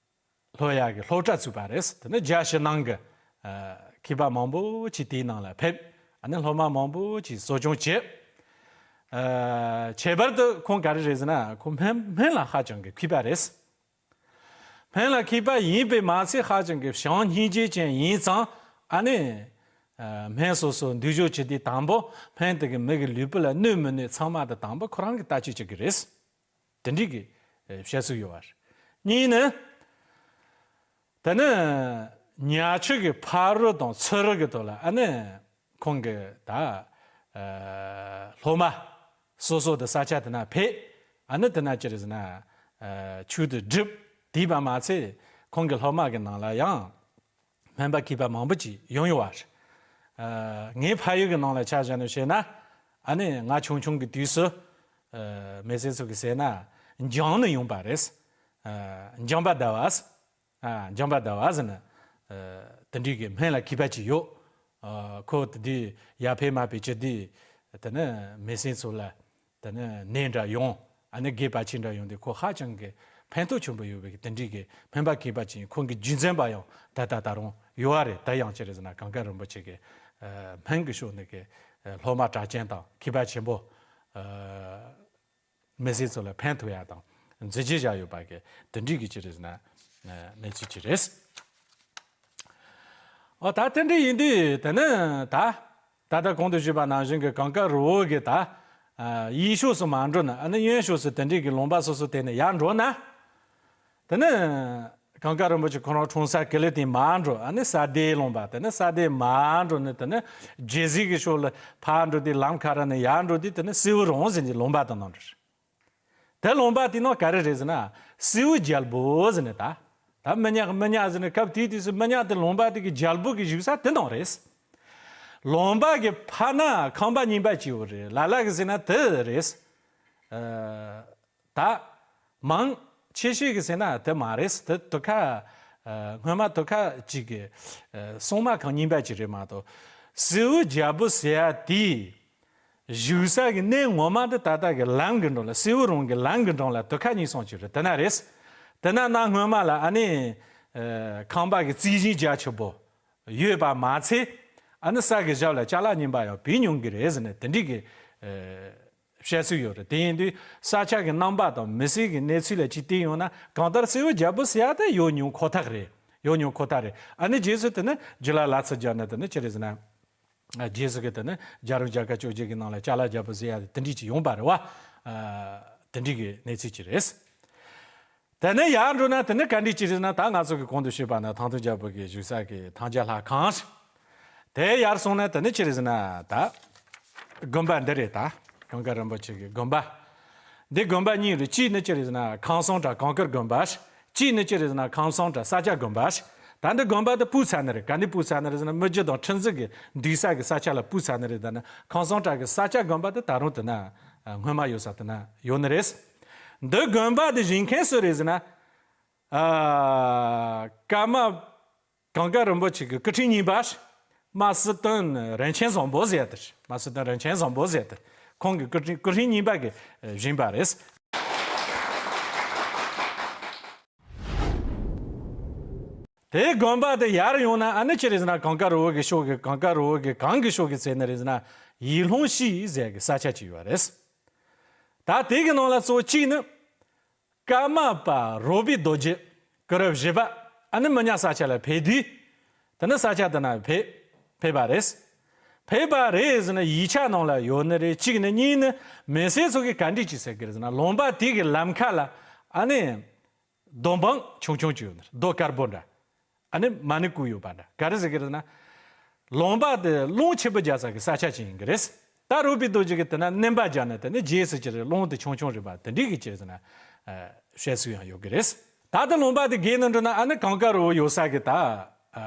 སློབ་ཡ་གི་སློབ་གྲྭ་བཙུགས་པ་རེད། དེ་ནི་རྒྱ་ཕྱི་ནང་གི་ཨ་མཁས་པ་མང་པོ་ཅིག་དེའི་ནང་ལ་ཕེབས། ཨ་ནི་སློབ་མ་མང་པོ་ཅིག་གསོ་སྐྱོང་བྱས། ཨ་ཁྱད་པར་དུ་ཁོང་ག་རེ་རེད་ཟེར་ན། ཁོང་སྨན་སྨན་ལ་ཧ་ཅང་གི་མཁས་པ་རེད། སྨན་ལ་མཁས་པ་ཡིན་པས་མ་ཚད་ཧ་ཅང་གི་བྱམས་སྙིང་རྗེ་ཅན་ཡིན་ཙང་། ཨ་ནི་ཨ་སྨན་སོ་སོ་འདུལ་ཞུགས་བྱེད་དུས་དང་པོ་སྨན་དེ་གིས་མི་གི་ལུས་པོ་ལ་གནོད་མི་གནོད་ཚང་མ་དེ་དང་པོ་ཁོ་རང་གིས་བརྟག་དཔྱད་བྱེད་ཀྱི་རེད། དེ་འདྲའི་གི་ཨ་བཤད་སྲོལ་ཡོད་པ་རེད། གཉིས་ནི། དེ་ནི་ཉ་ཆུ་གི་ཕ་རོལ་དང་ཚུ་རོལ་གྱི་ཐོག་ལ་ཨ་ནི་ཁོང་གི་ད་ཨ་སློབ་མ་སོ་སོ་དེ་ས་ཆ་དེ་ན་ཕེབས། ཨ་ནི་དེ་ན་ཅི་རེད་ཟེར་ན་ཨ་ཆོས་དེ་བསྒྲུབས། དེས་པ་མ་ཚད་ཁོང་གི་སློབ་མ་གི་ནང་ལ་ཡང་སྨན་པ་མཁས་པ་མང་པོ་ཅིག་ཡོང་ཡོད་པ་རེད། ཨ་ངའི་ཕ་ཡུལ་གི་ནང་ལ་ཆ་བཞག་ནས་བཤད་ན། ཨ་ནི་ང་ཆུང་ཆུང་གི་དུས་སུ་ཨ་མི་སེར་ཚོ་གི་ཟེར་ན་འཇང་ནས་ཡོང་པ་རེད། ཨ་འཇང་པ་ཟླ་བ། ཨ་འཇང་པ་ཟླ་བ་ཟེར་ནས་ཨ་དེ་འདྲའི་གི་སྨན་ལ་མཁས་པ་ཅིག་ཡོད། ཨ་ཁོ་དེ་དུས་ཡར་ཕེབས་མ་ཕེབས་ཅི་དུས་དེ་ནི་མི་སེར་ཚོ་ལ་དེ་ནི་ནད་འདྲ་ཡོང་། ཨ་ནི་རྒས་པ་ཅིག་འདྲ་ཡོང་དུས་ཁོ་ཧ་ཅང་གི་ཕན་ཐོགས་ཆེན་པོ་ཡོད་པའི་དེ་འདྲའི་གི་སྨན་པ་མཁས་པ་ཅིག་ཡིན། ཁོང་གི་རྒྱུད་འཛིན་པ་ཡང་ད་ལྟ་ད་རུང་ཡོད་པ་རེད། ད་ཡང་ཅི་རེད་ཟེར་ན་གངས་དཀར་རིན་པོ་ཆེ་གི་ཨ་སྨན་གྱི་ཕྱོགས་ནས་གི་ཨ་སློབ་མ་གྲགས་ཅན་དང་མཁས་པ་ཆེན་པོ་ཨ་མི་སེར་ཚོ་ལ་ཕན་ཐོགས་ཡ་དང་མཛད་རྗེས་བཞག་ཡོད་པ་གི་དེ་འདྲའི་གི་ཅི་རེད་ཟེར་ན་ཨ་གནས་ཚུལ་ཅིག་རེད། འོ་ད་དེ་འདྲ་ཡིན་དུས་དེ་ནི་ད་ད་ལྟ་གོང་དུ་ཞུས་པ་ནང་བཞིན་གི་གངས་དཀར་རི་བོ་གི་ད་ཨ་གཡས་ཕྱོགས་སུ་མ་འགྲོ་ན། ཨ་ནི་གཡོན་ཕྱོགས་སུ་དེ་འདྲའི་གི་ལུང་པ་སོ་སོ་དེ་ནས་ཡར་འགྲོ་ན། དེ་ནི་གངས་དཀར་རིན་པོ་ཆེ་ཁོ་རང་འཁྲུངས་ས་ཀི་ལི་སྟེང་མར་འགྲོ། ཨ་ནི་ས་སྡེ་ལུང་པ། དེ་ནི་ས་སྡེ་མར་འགྲོ་ནས་དེ་ནི་རྒྱལ་སྲིད་ཀྱི་ཕྱོགས་ལ་ཕར་འགྲོ་དུས་ལམ་ཁ་ར་ནས་ཡར་འགྲོ་དུས་དེ་ནི་སེའུ་རོང་ཟེར་གྱི་ལུང་པ་དེ་ནང་འགྲོ། དེ་ལུང་པ་དེ་ནང་ག་རེ་རེད་ཟེར་ན་སེའུ་རྒྱལ་པོ་ཟེར་ནས། ད་ད་མི་ཉག་མི་ཉག་ཟེར་ནས་སྐབས་དེའི་དུས་སུ་མི་ཉག་དེ་ལུང་པ་དེ་གི་རྒྱལ་པོ་གི་བཞུགས་ས་དེ་ནང་རེད། ལུང་པ་གི་ཕར་ན་ཁང་པ་རྙིང་པ་ཅིག་ཡོད་རེད། ལ་ལ་གི་ཟེར་ན་དེ་རེད། ཨ་ད་མང་ཆེ་ཤོས་ཀྱི་ཟེར་ན་དེ་མ་རེད། དེ་དུ་ཁ་ཨ་སྔོན་མ་དུ་ཁ་ཅིག་གི་ཨ་སྲུང་མ་ཁང་རྙིང་པ་ཅིག་རེད་མ་གཏོགས། སེའུ་རྒྱལ་པོ་ཟེར་ཡ་དེ་བཞུགས་ས་གི་གནས་ངོ་མ་དེ་ད་ལྟ་གི་ལམ་གི་འགྲམ་ལ། སེའུ་རོང་གི་ལམ་གི་འགྲམ་ལ་དུ་ཁ་གཉིས་གསུམ་ཅིག་རེད། དེ་ན་རེད། དེ་ན་གནའ་སྔོན་མ་ལ་ཨ་ནི་ཨ་ཁང་པ་གི་རྩིག་ཞིང་རྒྱ་ཆེ་པོ་ཡོད་པ་མ་ཚད། ཨ་ནི་ས་གི་ཞབས་ལ་ཅ་ལག་རྙིང་པ་ཡང་བུད་མྱོང་གི་རེད་ཟེར་ནས་དེ་འདྲའི་གི་ཨ་བཤད་སྲོལ་ཡོད་རེད། དེ་ཡིན་དུས་ས་ཆ་གི་རྣམ་པ་དང་མི་སེར་གྱི་གནས་ཚུལ་ལ་ཅིག་བལྟས་ཡོང་ན། གང་ལྟར་སེའུ་རྒྱལ་པོ་ཟེར་ཡ་དེ་ཡོད་མྱོང་ཁོ་ཐག་རེད། ཡོད་མྱོང་ཁོ་ཐག་རེད། ཨ་ནི་རྗེས་སུ་དེ་ནི་རྒྱུད་ལ་ལ་ཚིག་སྦྱར་ནས་དེ་ནི་ཅི་རེད་ཟེར་ན། རྗེས་སུ་གི་དེ་ནི་རྒྱལ་རབས་རྒྱལ་ཁབ་བཅོ་བརྒྱད་ཀྱི་ནང་ལ་ཅ་ལག་རྒྱལ་པོ་ཟེར་ཡ་དེ་འདྲ་ཅིག་ཡོང་པ་རེད་བ། ཨ་དེ་འདྲའི་གི་གནས་ཚུལ་ཅིག་རེད། དེ་ནས་ཡར་འགྲོ་ན་དེ་ནི་ག་འདྲ་ཅིག་རེད་ན། ད་ང་ཚོ་གི་གོང་དུ་ཞུས་པ་ན་ཐང་སྟོང་རྒྱལ་པོ་གི་བཞུགས་ས་གི་ཐང་རྒྱལ་ལྷ་ཁང་། དེ་ཡར་སོང་ན་དེ་ནི་ཅི་རེད་ཟེར་ན། ད་དགོན་པ་འདི་རེད། ད་གངས་དཀར་རིན་པོ་ཆེ་གི་དགོན་པ། འདི་དགོན་པ་གཉིས་རེད། གཅིག་ནི་ཅི་རེད་ཟེར་ན་ཁམས་གསུམ་གྲྭ་གངས་དཀར་དགོན་པ། གཅིག་ནི་ཅི་རེད་ཟེར་ན་ཁམས་གསུམ་དྲ་ས་སྐྱ་དགོན་པ་ཞིག་ད་འདི་དགོན་པ་དེ་སྤུས་ཚད་ནི་རེད། ག་འདི་སྤུས་ཚད་ནི་རེད་ཟེར་ན་མི་རྒྱུ་དང་ཁྲི་འཛིན་གྱི་འདུས་ས་གི་ས་ཆ་ལ་སྤུས་ཚད་ནི་རེད། ད་ནི་ཁམས་གསུམ་དྲ་གི་ས་སྐྱ་དགོན་པ་དེ་ད་རུང་དེ་ན་སྔོན་མ་ཡོད་ས་དེ་ན་ཡོད་ནི་རེད། འདི་དགོན་པ་དེ་བཞེངས་མཁན་སུ་རེད་ཟེར་ན། ཨ། ཀརྨ་གངས་དཀར་རིན་པོ་ཆེ་གི་སྐུ་ཕྲེང་གཉིས་པ། རྨ་སི་ཏོན་རིན་ཆེན་བཟང་པོ་ཟེར་ཡ་དེ། རྨ་སི་ཏོན་རིན་ཆེན་བཟང་པོ་ཟེར་ཡ་དེ། ཁོང་གི་སྐུ་ཕྲེང་སྐུ་ཕྲེང་གཉིས་པ་གི་བཞེངས་པ་རེད། དེའི་དགོན་པ་དེ་ཡར་ཡོང་ན་ཨ་ནི་ཅི་རེད་ཟེར་ན་གངས་དཀར་རི་བོ་གི་ཕྱོགས་ཀྱི་གངས་དཀར་རི་བོ་གི་གངས་ཀྱི་ཕྱོགས་ཀྱི་ཚད་ནི་རེད་ཟེར་ན་ཡིད་ལྷུང་ཤིས་ཟེར་གི་ས་ཆ་ཅིག་ཡོད་རེད། ད་དེ་གི་ནང་ལ་གཙོ་བོ་གཅིག་ནི། ཀརྨ་པ་རོལ་པའི་རྡོ་རྗེ་སྐུ་རབས་བཞི་པ་ཨ་ནི་མི་ཉག་ས་ཆ་ལ་ཕེབས་དུས། དེ་ནི་ས་ཆ་དེ་ན་ཕེབས་ཕེབས་པ་རེད། ཕེབས་པ་རེད་ཟེར་ན་ཡིག་ཆ་ནང་ལ་ཡོད་ནི་རེད། གཅིག་ནི་གཉིས་ནི་མི་སེར་ཚོ་གི་ག་འདྲ་ཅིག་ཟེར་གི་རེད་ཟེར་ན་ལུང་པ་དེ་གི་ལམ་ཁ་ལ་ཨ་ནི་རྡོ་འབངས་ཆུང་ཆུང་ཅིག་ཡོད་ནི་རེད། རྡོ་དཀར་པོ་འདྲ། ཨ་ནི་མ་ཎི་བརྐོས་ཡོད་པ་འདྲ། ག་རེ་ཟེར་གི་རེད་ན། ལུང་པ་དེ་རླུང་ཆེན་པོ་རྒྱག་ས་གི་ས་ཆ་ཅིག་ཡིན་གི་རེད། ད་རོལ་པའི་རྡོ་རྗེ་གི་དེ་ན་བསྣུན་པ་རྒྱག་ན་དེ་ནི་རྗེས་སུ་ཅི་རེད་རླུང་དེ་ཆུང་ཆུང་རེད་པ་དེ་འདྲའི་གི་ཅི་རེད་ཟེར་ན། བཤད་སྲོལ་ཡང་ཡོད་གི་རེད། ད་ལྟ་ལུང་པ་དེ་བརྒལ་ནས་འགྲོ་ན་ཨ་ནི་གངས་དཀར་རི་བོ་ཡོད་ས་གི་ད།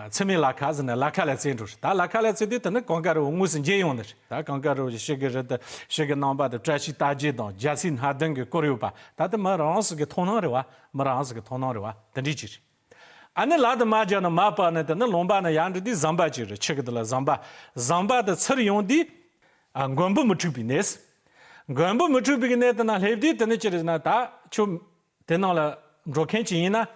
ཚི་མེ་ལ་ཁ་ཟེར་ནས་ལ་ཁ་ལ་ཚེ་འགྲོ་རེད། ད་ལ་ཁ་ལ་ཚེ་དུས་དེ་ནི་གངས་དཀར་རི་བོ་དངོས་སུ་མཇལ་ཡོང་ནི་རེད། ད་གངས་དཀར་རི་བོ་ཞིག་ཕྱི་གི་རི་དེ་ཕྱི་གི་རྣམ་པ་དེ་བཀྲ་ཤིས་རྟགས་བརྒྱད་དང་རྒྱལ་སྲིད་སྣ་བདུན་གི་བསྐོར་ཡོད་པ་ད་དེ་མི་རང་སུ་གི་མཐོང་སྣང་རེད་བ། མི་རང་སུ་གི་མཐོང་སྣང་རེད་བ་དེ་འདྲའི་ཅིག་རེད། ཨ་ནི་ལ་དུ་མ་བརྒྱབ་ན་མ་སྤར་ནས་དེ་ནི་ལུང་པ་ནས་ཡར་འགྲོ་དུས་ཟམ་པ་ཅིག་རེད། ཆུ་གི་དེ་ལ་ཟམ་པ། ཟམ་པ་དེ་ཚུར་ཡོང་དུས། ཨ། མགོན་པོ་མི་འཁྲུགས་པའི་གནས། མགོན་པོ་མི་འཁྲུགས་པའི་གནས་དེ་ན་སླེབས་དུས་དེ་ནི་ཅི་རེད་ཟེར་ན་ད་ཁྱོད་དེ་ནང་ལ་འགྲོ་མཁན་ཅིག་ཡིན་ན།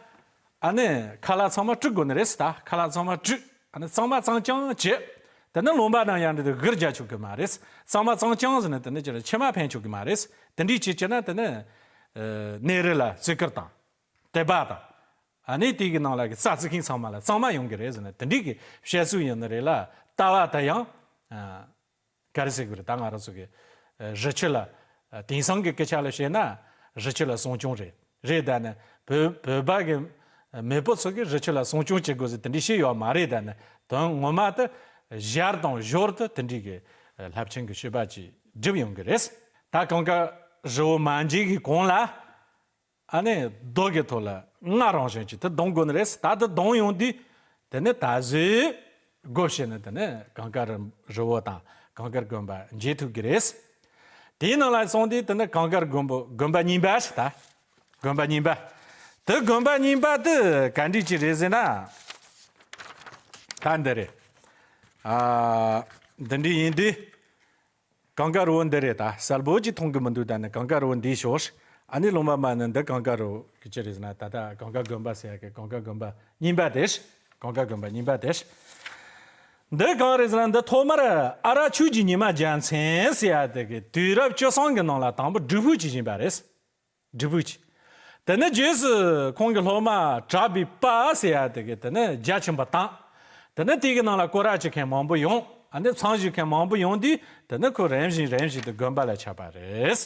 ཨ་ནི་ཁ་ལག་ཚང་མ་བཀྲུ་དགོས་ནི་རེད་ཟེར། ད་ཁ་ལག་ཚང་མ་བཀྲུས། ཨ་ནི་གཙང་མ་གཙང་རྐྱང་བྱས། དེ་ནི་ལུང་པ་ནང་ཡར་འགྲོ་དུས་གུར་རྒྱག་ཆོག་གི་མ་རེད། གཙང་མ་གཙང་རྐྱང་ཟེར་ནས་དེ་ནི་ཅི་རེད་མཆིལ་མ་འཕེན་ཆོག་གི་མ་རེད། དེ་འདྲའི་ཅིག་བྱས་ན་དེ་ནི། ཨ། གནས་རི་ལ་བརྩི་བཀུར་དང་། དད་པ་དང་། ཨ་ནི་དེ་གི་ནང་ལ་གི་རྩ་བརྩི་མཁན་ཚང་མ་ལ་གཙང་མ་ཡོང་གི་རེད་ཟེར་ནས་དེ་འདྲའི་གི་བཤད་སྲོལ་ཡོད་ནི་རེད་ལ། ལྟ་བ་དེ་ཡང་། ཨ། ག་རེ་ཟེར་དགོས་རེད། ད་ང་རང་ཚོ་གི་རི་ཆུ་ལ། དེང་སང་གི་སྐད་ཆ་ལ་བཤད་ན་རི་ཆུ་ལ་སྲུང་སྐྱོང་རེད། རེད་ད་ནི་བོད་བོད་པ་གི་མེས་པོ་ཚོ་གི་རི་ཆུ་ལ་སྲུང་སྐྱོང་བྱེད་དགོས་ཟེར་དེ་འདྲའི་བཤད་ཡོད་མ་རེད། ད་ནི་དོན་ངོ་མ་དེ་ཞར་དང་ཞོར་དུ་དེ་འདྲའི་གི་རླབས་ཆེན་གི་སྤྱོད་པ་ཅིག་བསྒྲུབས་ཡོང་གི་རེད། ད་གངས་དཀར་རི་བོ་མ་མཇལ་གི་གོང་ལ། ཨ་ནི་རྡོ་གི་ཐོག་ལ་སྔགས་རང་བཞིན་གྱིས་དེ་རྡུང་དགོས་ནི་རེད། ད་དེ་རྡུང་ཡོང་དུས་དེ་ནི་ད་གཟོད་སྒོ་ཕྱེ་ནས་དེ་ནི་གངས་དཀར་རི་བོ་དང་གངས་དཀར་དགོན་པ་མཇལ་ཐུབ་ཀྱི་རེད། དེའི་ནང་ལ་སོང་དུས་དེ་ནི་གངས་དཀར་དགོན་པ་དགོན་པ་རྙིང་པ་ཞིག་ད་དགོན་པ་རྙིང་པ། དེ་དགོན་པ་རྙིང་པ་དེ་ག་འདྲ་ཅིག་རེད་ཟེར་ན། ད་འདི་རེད། ཨ། འདི་འདྲ་ཡིན་དུས། གངས་དཀར་རི་བོ་འདི་རེད། ད་གསལ་པོ་ཅིག་མཐོང་གི་མི་འདུག་ད་ནི་གངས་དཀར་རི་བོ་འདིའི་ཕྱོགས། ཨ་ནི་ལུང་པ་མ་ནི་འདི་གངས་དཀར་རི་བོ་གི་ཅི་རེད་ཟེར་ན་ད་ལྟ་གངས་དཀར་དགོན་པ་ཟེར་ཡ་གི་གངས་དཀར་དགོན་པ་རྙིང་པ་དེ། གངས་དཀར་དགོན་པ་རྙིང་པ་དེ། འདི་གང་རེད་ཟེར་ན་འདི་ཐོག་མར་ཨ་རག་ཆོས་ཀྱི་ཉི་མ་རྒྱལ་མཚན་ཟེར་ཡ་དེ་གི་དུས་རབས་བཅུ་གསུམ་གི་ནང་ལ་དང་པོ་སྒྲུབ་ཕུག་ཅིག་བཞེངས་པ་རེད། སྒྲུབ་ཕུག་ཅིག་དེ་ནས་རྗེས་སུ་ཁོང་གི་སློབ་མ་གྲགས་པའི་དཔལ་ཟེར་ཡ་དེ་གི་དེ་ནས་རྒྱ་ཆེན་པོ་དང་། དེ་ནས་དེ་གི་ནང་ལ་སྐོར་ར་བྱེད་མཁན་མང་པོ་ཡོང་། ཨ་ནི་མཚམས་བཞུགས་མཁན་མང་པོ་ཡོང་དུས་དེ་ནས་ཁོ་རིམ་བཞིན་རིམ་བཞིན་དུ་དགོན་པ་ལ་ཆགས་པ་རེད།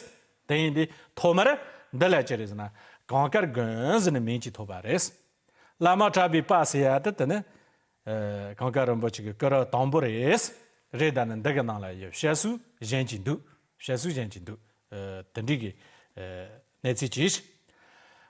དེ་ཡིན་དུས་ཐོག་མར་འདི་ལ་ཅི་རེད་ཟེར་ན་གངས་དཀར་དགོན་ཟེར་ནས་མིང་ཅིག་ཐོབ་པ་རེད། བླ་མ་གྲགས་པའི་དཔལ་ཟེར་ཡ་དེ་དེ་ནས། ཨ། གངས་དཀར་རིན་པོ་ཆེ་གི་སྐུ་རབས་དང་པོ་རེད། རེད་ད་ནི་འདི་གི་ནང་ལ་ཡོད་བཤད་སྲོལ་གཞན་གྱི་འདུག་བཤད་སྲོལ་གཞན་གྱི་འདུག་ཨ། དེ་འདྲའི་གི། ཨ། གནས་ཚུལ་ཅིག་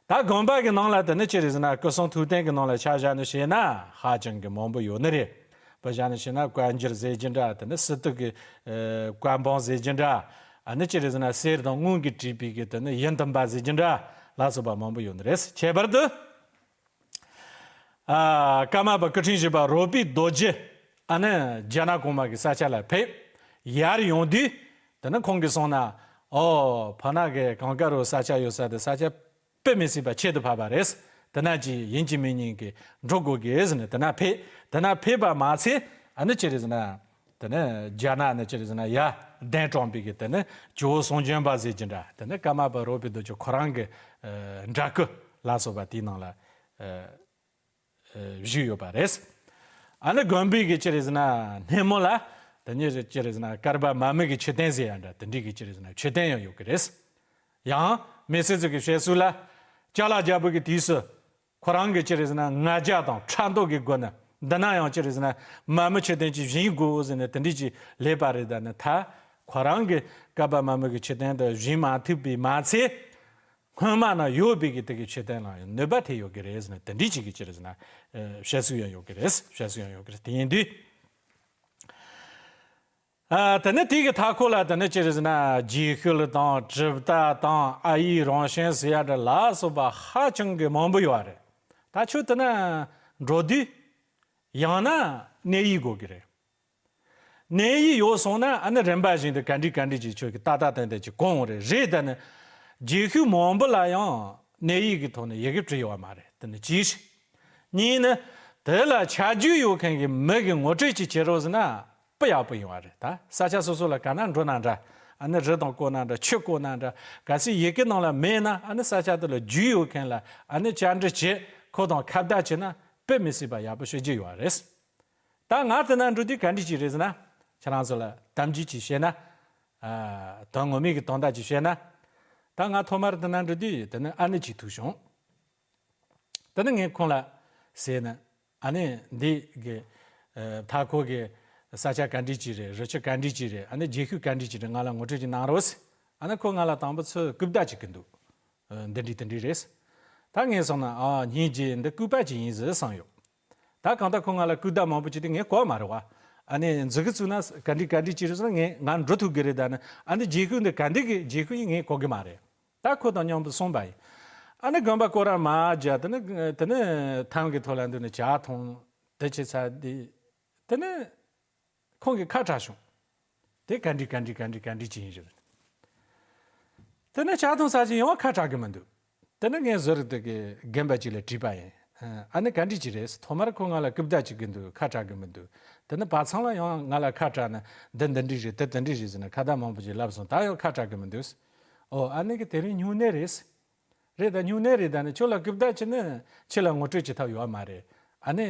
ད་དགོན་པ་གི་ནང་ལ་དེ་ནི་ཅི་རེད་ཟེར་ན་སྐུ་གསུང་ཐུགས་རྟེན་གི་ནང་ལ་ཆ་བཞག་ནས་བཤད་ན་ཧ་ཅང་གི་མང་པོ་ཡོད་ནི་རེད། དཔེ་བཞག་ནས་བཤད་ན་བཀའ་འགྱུར་ཟེར་གྱི་འདྲ། དེ་ནི་སི་ཏུ་གི། ཨ། བཀའ་འབུམ་ཟེར་གྱི་འདྲ། ཨ་ནི་ཅི་རེད་ཟེར་ན་གསེར་དང་དངུལ་གྱིས་བྲིས་པའི་གི་དེ་ནི་ཡི་དམ་པ་ཟེར་གྱི་འདྲ་ལ་སོགས་པ་མང་པོ་ཡོད་ནི་རེད། ཁྱད་པར་དུ། ཨ། ཀརྨ་པ་སྐུ་ཕྲེང་བཞི་པ་རོལ་པའི་རྡོ་རྗེ། ཨ་ནི་རྒྱ་ནག་གོང་མ་གི་ས་ཆ་ལ་ཕེབས། ཡར་ཡོང་དུས། དེ་ནི་ཁོང་གིས་གསུངས་ན། ཨོ། ཕ་ན་གི་གངས་དཀར་རི་བོ་ས་ཆ་ཡོད་ས་དེ་ས་ཆ་དཔེ་མི་སྲིད་པ་ཁྱད་དུ་འཕགས་པ་རེད། དེ་ན་ཅིག་ཡིན་གཅིག་མིན་གཉིས་ཀྱི་འགྲོ་དགོས་གི་ཟེར་ནས་དེ་ན་ཕེབས། དེ་ན་ཕེབས་པ་མ་ཚད། ཨ་ནི་ཅི་རེད་ཟེར་ན། དེ་ནས་རྒྱ་ནག་ནས་ཅི་རེད་ཟེར་ན་ཡར་གདན་དྲངས་པའི་གི་དེ་ནས་ཇོ་བོ་གསུམ་བྱོན་པ་ཟེར་གྱི་འདྲ། དེ་ནས་ཀརྨ་པ་རོལ་པའི་རྡོ་རྗེ་ཁོ་རང་གི། ཨ། འདྲ་སྐུ་ལ་སོགས་པ་དེའི་ནང་ལ། ཨ། ཨ། བཞུགས་ཡོད་པ་རེད། ཨ་ནི་དགོན་པའི་གི་ཅི་རེད་ཟེར་ན་སྣེ་མོ་ལ་དེ་ནས་ཅི་རེད་ཟེར་ན་ཀརྨ་པ་མ་མི་གི་མཆོད་རྟེན་ཟེར་ཡ་འདྲ་དེ་འདྲའི་གི་ཅི་རེད་ཟེར་ན་མཆོད་རྟེན་ཡང་ཡོད་གི་རེད། ཡང་མི་སེར་ཚོ་གི་བཤད་སྲོལ་ལ་ཅ་ལག་རྒྱལ་པོ་གི་དུས་སུ། ཁོ་རང་གི་ཅི་རེད་ཟེར་ན་ང་རྒྱལ་དང་ཕྲག་དོག་གི་སྒོ་ནས་འདི་ན་ཡང་ཅི་རེད་ཟེར་ན་མ་མི་མཆོད་རྟེན་ཅིག་བཞེངས་དགོས་ཟེར་ནས་དེ་འདྲ་ཅིག་ལས་པ་རེད། ད་ནི་ད་ཁོ་རང་གི་ཀརྨ་པ་མ་མི་གི་མཆོད་རྟེན་དེ་བཞེངས་མ་ཐུབ་པའི་མ་ཚད། སྔོན་མ་ན་ཡོད་པའི་གི་དེ་གི་མཆོད་རྟེན་ལ་ཡང་གནོད་པ་ཐེབས་ཡོད་གི་རེད་ཟེར་ནས། དེ་འདྲའི་ཅིག་གི་ཅི་རེད་ཟེར་ན། ཨ། བཤད་སྲོལ་ཡང་ཡོད་གི་རེད། བཤད་སྲོལ་ཡང་ཡོད་གི་རེད། དེ་ཡིན་དུས། ཨ། དེ་ནས་དེ་གི་མཐའ་འཁོར་ལ་དེ་ནས་ཅི་རེད་ཟེར་ན། རྗེས་ཤུལ་དང་གྲུབ་རྟགས་དང་ཨ་ཡིག་རང་བྱོན་ཟེར་ཡ་འདྲ་ལ་སོགས་པ་ཧ་ཅང་གི་མང་པོ་ཡོད་རེད། ད་ཁྱོད་དེ་ན་འགྲོ་དུས་ཡང་ན་གནས་ཡིག་དགོས་གི་རེད། གནས་ཡིག་ཡོད་སོང་ན། ཨ་ནི་རིམ་པ་བཞིན་དུ་ག་འདྲ་ག་འདྲ་ཅིག་ཁྱོད་ཀྱི་ཏག་ཏག་ཏན་ཏན་ཅིག་གོ་འོང་རེད། རེད། ད་ནི་རྗེས་ཤུལ་མང་པོ་ལ་ཡང་གནས་ཡིག་གི་ཐོག་ནས་ཡི་གེ་བྲིས་ཡོད་མ་རེད། དེ་ནི་གཅིག་རེད། གཉིས་ནི། དེ་ལ་ཆ་རྒྱུས་ཡོད་མཁན་གྱི་མི་གིས་ངོ་སྤྲོད་ཅིག་བྱེད་རོགས་ཟེར་ན་དཔེ་ཡག་པོ་ཡོང་བ་རེད། ད་ས་ཆ་སོ་སོ་ལ་ག་ན་འགྲོ་ན་འདྲ། ཨ་ནི་རི་དང་བསྐོར་ན་འདྲ། ཆུ་བསྐོར་ན་འདྲ། གལ་སྲིད་ཡི་གེ་ནང་ལ་མེད་ན། ཨ་ནི་ས་ཆ་དེ་ལ་རྒྱུས་ཡོད་མཁན་ལ་ཨ་ནི་བཅར་འདྲི་བྱེད། ཁོ་དང་ཁ་བརྡ་བྱེད་ན་དཔེ་མི་སྲིད་པ་ཡག་པོ་ཤོད་རྒྱུ་ཡོད་རེད། ད་ང་དེ་ན་འགྲོ་དུས་ག་འདྲ་ཅིག་རེད་ཟེར་ན། ཁྱེད་རང་ཚོ་ལ་གཏམ་རྒྱུད་ཅིག་བཤད་ན། ཨ། དོན་ངོ་མའི་གི་དོན་དག་ཅིག་བཤད་ན། ད་ང་ཐོག་མར་དེ་ན་འགྲོ་དུས་དེ་ནས་ཨ་ནེ་ཅིག་ཐུག་བྱུང་། དེ་ནས་ངས་ཁོང་ལ་ཟེར་ན། ཨ་ནེ། འདི་གི། ཨ། མཐའ་འཁོར་གི་ས་ཆ་ག་འདྲ་ཅིག་རེད། རི་ཆུ་ག་འདྲ་ཅིག་རེད། ཨ་ནི་རྗེས་ཤུལ་ག་འདྲ་ཅིག་རེད། ང་ལ་ངོ་སྤྲོད་ཅིག་གནང་རོགས་ཟེར། ཨ་ནི་ཁོ་ང་ལ་དང་པོ་ཚུར་སྐུལ་བརྡ་ཅིག་གི་འདུག། ཨ། འདི་འདྲ་དེ་འདྲ་རེད། ད་ངས་སོང་ན། ཨ། སྙིང་རྗེ། འདི་སྐུད་པ་ཅིག་ཡིན་ཟེར་བསམ་ཡོད། ད་གང་ལྟར་ཁོ་ང་ལ་སྐུལ་བརྡ་མང་པོ་བྱས་ཏེ་ངས་གོ་མ་རེད་བ། ཨ་ནི་མཛུབ་གུ་བཙུགས་ན་ག་འདྲ་ག་འདྲ་ཅིག་རེད་ཟེར་ན། ངས་ང་འགྲོ་ཐུབ་ཀྱི་རེད། ད་ནི་ཨ་ནི་རྗེས་ཤུལ་འདི་ག་འདྲ་གི་རྗེས་ཤུལ་ཡིན་ངས་གོ་གི་མ་རེད། ད་ཁོ་དང་མཉམ་དུ་སོང་པ་ཡིན། ཨ་ནི་དགོན་པ་སྐོར་ར་མར་རྒྱབ། དེ་ནི་དེ་ནི་ཐང་གི་ཐོག་ལ་འདུག་ནས་ཇ་འཐུང་། དེ་བྱས་ཚར་དུས་དེ་ནི་ཁོང་གིས་ཁ་གྲགས་བྱུང་། དེ་ག་འདྲ་ག་འདྲ་ག་འདྲ་ག་འདྲ་ཅིག་ཡིན་རེད། དེ་ནས་ཇ་འཐུང་ཚར་རྗེས་ཡང་ཁ་གྲག་གི་མི་འདུག། དེ་ནས་ངས་ཟུར་དེ་གི་རྒན་པ་ཅིག་ལ་དྲིས་པ་ཡིན། ཨ་ནི་ག་འདྲ་ཅིག་རེད། ཐོག་མར་ཁོ་ང་ལ་སྐུལ་བརྡ་ཅིག་གི་འདུག། ཁ་གྲག་གི་མི་འདུག། དེ་ནས་བར་མཚམས་ལ་ཡང་ང་ལ་ཁ་གྲག་ནས་འདི་འདི་འདྲ་རེད། དེ་དེ་འདྲ་རེད་ཟེར་ནས་ཁ་བརྡ་མང་པོ་ཅིག་ལབ་སོང་། ད་ཡང་ཁ་གྲག་གི་མི་འདུག། ཨོ། ཨ་ནི་གི་དེ་རིང་སྨྱུང་གནས་རེད། རེད། ད་སྨྱུང་གནས་རེད། ད་ནི་ཁྱོད་ལ་སྐུལ་བརྡ་བྱས་ན་ཁྱེད་ལ་ངོ་སྤྲོད་བྱེད་ཐབས་ཡོད་མ་རེད། ཨ་ནི་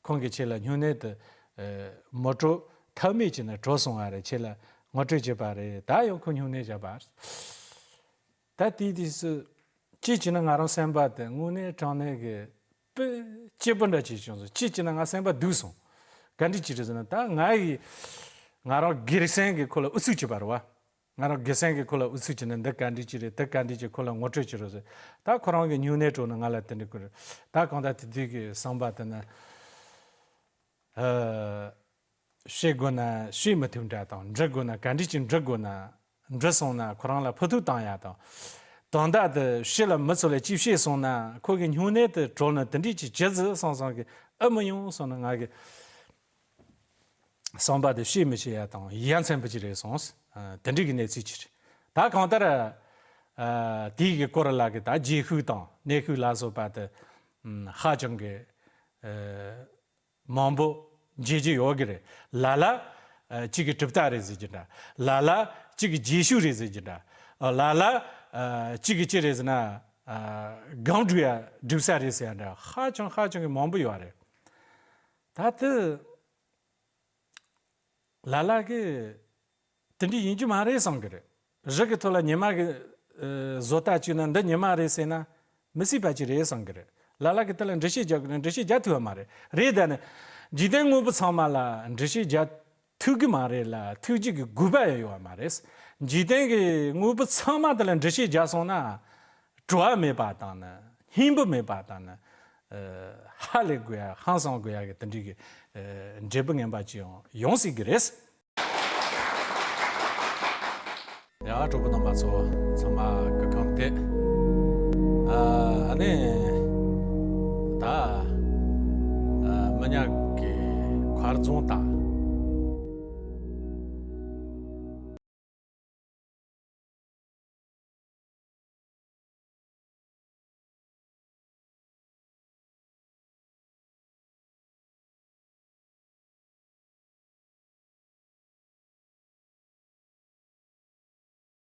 ཁོང་གིས་ཁྱེད་ལ་སྨྱུང་གནས་དེ། ཨ། མི་སྤྲོད་ཐབས་མེད་བྱས་ནས་བྲོས་སོང་བ་རེད། ཁྱེད་ལ་ངོ་སྤྲོད་བྱས་པ་རེད། ད་ཡང་ཁོ་སྨྱུང་གནས་བཞག་པ་རེད། ད་དེའི་དུས་སུ་གཅིག་བྱས་ན་ང་རང་སེམས་པ་དེ་དངོས་གནས་དྲང་གནས་ཀྱི་དཔེ་སྐྱིད་པོ་འདྲ་ཅིག་བྱུང་སོང་། གཅིག་བྱས་ན་ང་སེམས་པ་སྡུག་སོང་། ག་འདྲ་ཅིག་རེད་ཟེར་ན། ད་ང་ཡི་ང་རང་སྒེར་སེམས་ཀྱི་ཁོ་ལ་ཨུ་ཚུགས་བྱས་པ་རེད་བ། ང་རང་སྒེར་སེམས་ཀྱི་ཁོ་ལ་ཨུ་ཚུགས་བྱས་ནས་འདི་ག་འདྲ་ཅིག་རེད། དེ་ག་འདྲ་ཅིག་ཁོ་ལ་ངོ་སྤྲོད་བྱེད་རོགས་ཟེར། ད་ཁོ་རང་གི་སྨྱུང་གནས་དྲུང་ནས་ང་ལ་དེ་འདྲ་བསྐུར། ད་གང་ལྟར་དེ་དུས་ཀྱི་བསམ་པ་དེ་ནི། ཨ། བཤད་དགོས་ན་བཤད་མི་ཐུབ་འདྲ་དང་། འབྲི་དགོས་ན་ག་འདྲ་ཅིག་འབྲི་དགོས་ན། འབྲི་སོང་ན་ཁོ་རང་ལ་ཕོག་ཐུག་བཏང་ཡ་དང་། དོན་དག་དེ་ཕྱི་ལ་མི་ཚོ་ལ་ཅིག་བཤད་སོང་ན་ཁོ་གི་སྨྱུང་གནས་དེ་གྲོལ་ནས་དེ་འདྲ་ཅིག་བྱེད་ཟེར་བསམ་བསམ་གི་ཨ་མི་ཡོང་སོང་ན། ང་གི་བསམ་པ་དེ་བཤད་མི་ཤེས་ཡ་དང་ཡ་མཚན་པོ་ཅིག་རེད་སོང་། ཨ། དེ་འདྲ་གི་གནས་ཚུལ་ཅིག་རེད། ད་གང་ལྟར། ཨ། དེའི་གི་སྐོར་ལ་གི་ད་རྗེས་ཤུལ་དང་གནས་ཤུལ་ལ་སོགས་པ་དེ། ཨ། ཧ་ཅང་གི། ཨ། མང་པོ་མཇལ་རྒྱུ་ཡོད་གི་རེད། ལ་ལ། ཨ། གཅིག་གིས་གྲུབ་རྟགས་རེད་ཟེར་རྒྱུ་འདྲ། ལ་ལ་གཅིག་གིས་རྗེས་ཤུལ་རེད་ཟེར་རྒྱུ་འདྲ། ཨ། ལ་ལ། ཨ། གཅིག་གིས་ཅི་རེད་ཟེར་ན། ཨ། སྒང་སྒྲུག་ཡ་སྒྲུག་ས་རེད་ཟེར་ཡ་འདྲ། ཧ་ཅང་ཧ་ཅང་གི་མང་པོ་ཡོད་རེད། ད་དེ་ལ་ལ་གིས་དེ་འདྲ་ཡིན་རྒྱུ་མ་རེད་བསམ་གི་རེད། རི་གི་ཐོག་ལ་ཉི་མ་གི། ཨ། བཟོ་ལྟ་བཅུག་ན་འདི་ཉི་མ་རེད་ཟེར་ན་མི་སྲིད་པ་ཅིག་རེད་བསམ་གི་རེད། ལ་ལ་གིས་དེ་ལ་འགྲེལ་བཤད་རྒྱག་དགོས་ན་འགྲེལ་བཤད་རྒྱག་ཐུབ་པ་མ་རེད། རེད། ད་ནི་འཇིག་རྟེན་དངོས་པོ་ཚང་མ་ལ་འགྲེལ་བཤད་རྒྱག་ཐུབ་གི་མ་རེད་ལ། ཐུབ་རྒྱུ་གི་དགོས་པ་ཡང་ཡོད་པ་མ་རེད། འཇིག་རྟེན་གྱི་དངོས་པོ་ཚང་མ་དེ་ལ་འགྲེལ་བཤད་རྒྱག་སོང་ན། བྲོ་བ་མེད་པ་དང་ནི། སྙིང་པོ་མེད་པ་དང་ནི། ཨ། ཧ་ལས་དགོས་ཡ། ཧང་སང་དགོས་ཡ་གི་དེ་འདྲའི་གི། ཨ། འབྲས་བུ་ངན་པ་ཅིག་ཡང་ཡོང་སྲིད་གི་རེད། ཡ། གྲོགས་པོ་རྣམ་པ་ཚོ་ཚང་མ་སྐུ་ཁམས་བདེ། ཨ། ཨ་ནི་ད། ཨ། མི་ཉག་གི་མཁར་རྫོང་དང་